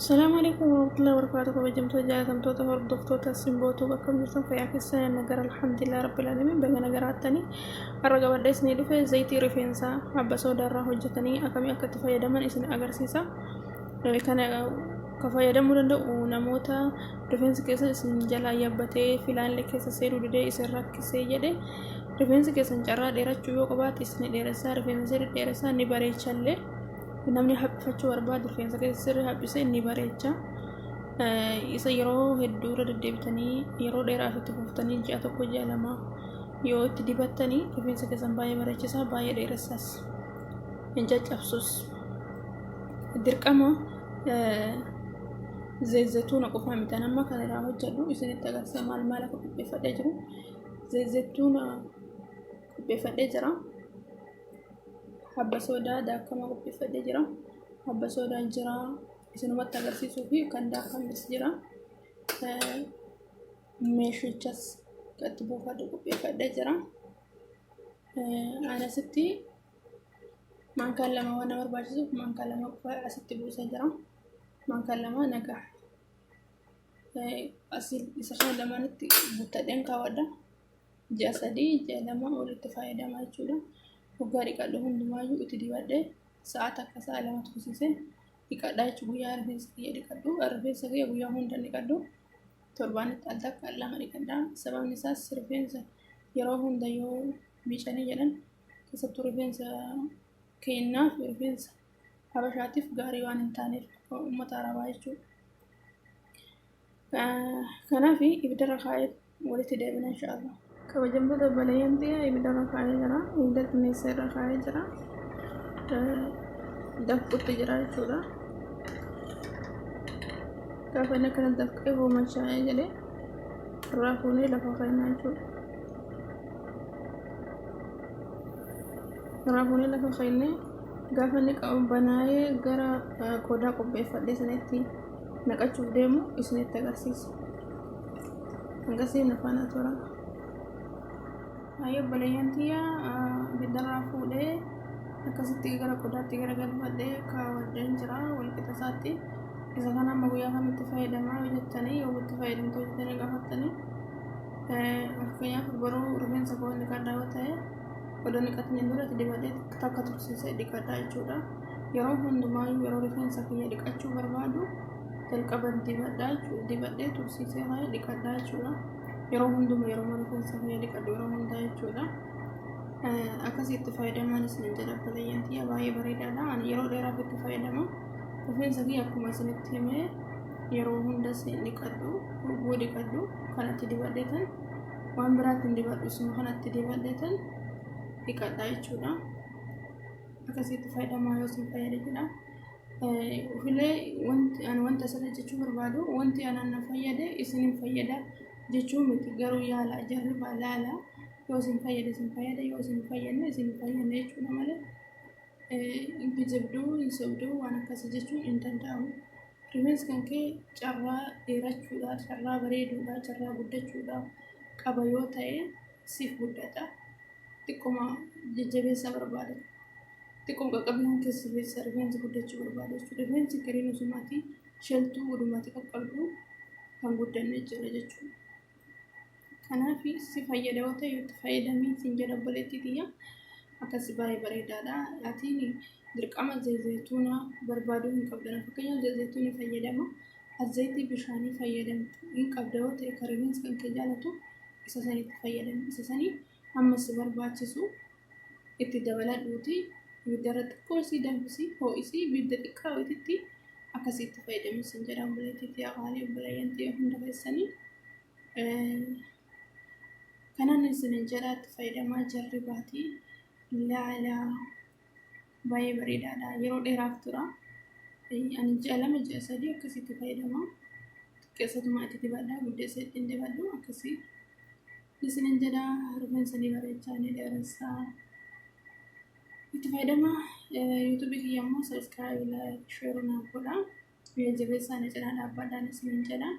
Salaamu alaikum warahmatullahi wabarakatuh. Kabajamtoota, jaalatamtoota, hordoftoota simbootuu, akkam jirtan? Fayyaa keessan? Nagara, alhamdulillah rabbil alamin. Baga nagaraаттanii har'a qabadhee isinii dhufe zayitii rifeensaa habba soodaarraa hojjetanii akkamii akka itti fayyadaman isin agarsiisa. Kana ka fayyadamuu danda'u namoota rifeensi keessan isin jalaa yabbatee, filaanlee keessa seenuu didee isin rakkisee jedhe. Rifeensi keessan carraa dheerachuu yoo qabaate isin dheeressaa, rifeensa sirrii dheeressaa, ni bareechallee. Namni haphifachuu barbaadu rifeensa keessa sirrii haphisee ni bareecha. Isa yeroo hedduu irra deddeebitanii, yeroo dheeraaf itti fuftanii, ji'a 1, ji'a 2 yoo itti dibattanii, rifeensa keessan baay'ee bareechisaa, baay'ee dheeressaas, hin caccabsus. Dirqama zeezzetuuna qofaa miti. Amma kan irraa hojjedhu isinitti agarsiisa, maal maal akka qopheeffadhee jiru. Zeezzetuuna qopheeffadhee jira. Habba soodaa daakamaa qopheeffadhee jira. Habba soodaan jira, isinumatti agarsiisuu fi kan daakames jira. Meeshichas itti buufadhu qopheeffadhee jira. Ani asitti maankaan 2 waan na barbaachisuuf maankaa 2 qofa asitti buusee jira. Maankaan 2 nagaa. Asii isa kana lamaanitti guuttadheen kaawwadha. Ji'a 3, ji'a 2 olitti fayyadamaa jechuudha. Waggaa dhiqadhu hundumaayyuu itti dibadhee sa'a 1, sa'a 2 tursiisee dhiqadha jechuudha. Guyyaa rifeensa kiyya dhiqadhu. Rifeensa kiyya guyyaa hunda dhiqadhu. Torbaanitti al takka, al lama dhiqadha. Sababni isaas rifeensa yeroo hunda yoo miicanii jedhan, keessattuu rifeensa keenyaaf, rifeensa habashaatiif gaarii waan hin taaneef, uummata arabaa jechuudha. Kanaaf ibiddarra kaa'ee walitti deebina inshaallah. Kabajamtoota obboleeyyan tiyya, ibiddarra kaa'ee jira. Ibidda xinneessa irra kaa'ee jira. Dafqutti jira jechuudha. Gaafa inni akkana dafqee hoomachaa'ee jedhee, irraa fuunee lafa kaa'inaa jechuudha. Irraa fuunee lafa kaa'inee, gaafa inni qabbanaa'ee gara qodaa qopheeffadhee sanitti naqachuuf deemu isinitti agarsiisa. Hangasii na faana tura. Hayyoo obboleeyyan tiyya, ibiddarraa fuudhee akkasitti gara qodaatti gara galfadhee kaawwadheen jira walqixa isaatti. Isa kana amma guyyaa kamitti fayyadamaa yoo jettanii, yoo itti fayyadamtu jettanii gaafattanii, fakkeenyaaf boruu rifeensa koo dhiqadhaa yoo ta'e, odoo dhiqatanii duratti dibadhee takka tursiisee dhiqadhaa jechuudha. Yeroo hundumaayyuu yeroo rifeensa kiyya dhiqachuu barbaadu jalqaba dibadhaa jechuudha. Dibadhee tursiisee faaya dhiqadhaa jechuudha. Yeroo hunduma, yeroo rifeensa kiyya dhiqadhu, yeroo hundaa jechuudha. Akkasii itti fayyadamaan isin jedha obboleeyyan tiyya, baay'ee bareedaadha. Ani yeroo dheeraaf itti fayyadama. Rifeensa kiyya akkuma isinitti himee yeroo hundas dhiqadhu, hogguu dhiqadhu kanatti dibadhee tan waan biraatti hin dibadhu, isuma kanatti dibadhee tan dhiqadha jechuudha. Akkasitti fayyadamaa yoo isin fayyade jedha. Ofilee wanti ani wanta asirra jechuu barbaadu, wanti anaan na fayyade isin hin fayyada jechuu miti, garuu yaala, jarribaa, laala, yoo isin fayyade isin fayyada, yoo isin hin fayyadne isin hin fayyadne jechuudha malee hin kijibduu, hin sobduu, waan akkasii jechuun hin danda'amu. Rifeensi kan kee carraa dheerachuudha, carraa bareeduudha, carraa guddachuudha qaba yoo ta'e siif guddata. Xiqquma jajjabeessaa barbaada. Xiqquma qaqqabinaan keessa keessa rifeensi guddachuu barbaada jechuudha. Rifeensi gariin osumaati sheltuu odumaati qaqqabdu kan guddanne jira jechuudha. Kanaaf si fayyada yoo ta'e itti fayyadamii siin jedha obboleettii tiyya. Akkasi baay'ee bareedaadha. Atiin dirqama zayituuna barbaaduu hin qabdan. Fakkeenyaaf zayituuni fayyadama. Zayitii bishaanii fayyadamtu hin qabda yoo ta'e, kan rifeensi kan kee jaalatu, isa sanitti fayyadami. Isa sanii hamma si barbaachisu itti dabaladhuuti ibidda irra xiqqoo isii danfisii, ho'isii, ibidda xiqqaa wayititti akkasii itti fayyadami sin jedha obboleettii tiyya qaalii, obboleeyyan tiyya hunda keessanii. Kanan isinin jedha, itti fayyadamaa, jarribaatii laalaa, baay'ee bareedaadha. Yeroo dheeraaf tura. Ani ji'a 2, ji'a 3 akkasitti fayyadama. Xiqqeessatuma itti dibadha, guddeessa ittiin dibadhu akkasii. Isinin jedha, rifeensa ni bareechaa, ni dheeressaa. Itti fayyadama. YouTubeii kiyya immoo subscribe, like, share naaf godha. Jabeessaa, na cinaa dhaabbadhaan isinin jedha.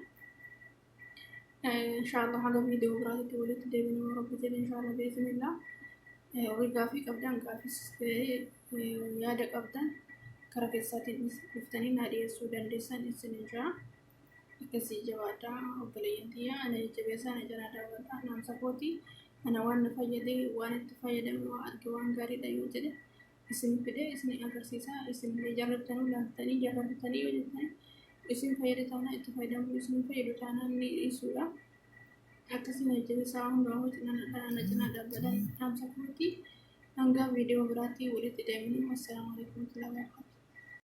Inshaallah haga viidiyoo biraatitti walitti deebinu, rabbi jedhe, inshaallah biiznillah. Warri gaafii qabdan, gaafis ta'ee yaada qabdan, Karaa keessaatiin dhuftanii naa dhiyeessuu dandeessan isin jira. Akkasii jabaadhaa obboleeyyan tiyya, ana jajjabeessaa, ana jalaa daawwadhaa. Naamsa kooti ana waan na fayyade, waan itti fayyadame, waan arge, waan gaariidha yoo jedhe isin fide isin agarsiisa. Isin jarrabtanuu laaltanii jarrabtanii yoo jettanii isin fayyada taanaa itti fayyadamuu, isin fayyadu taanaa ni dhiisuudha. Akkasii na jajjabeessaa, hundumaa cinaa na cinaa dhaabbadha dhaamsa kooti. Hanga viidiyoo biraatti walitti deemnu, assalaamu alaikum warahmatullahi wabarakatuh.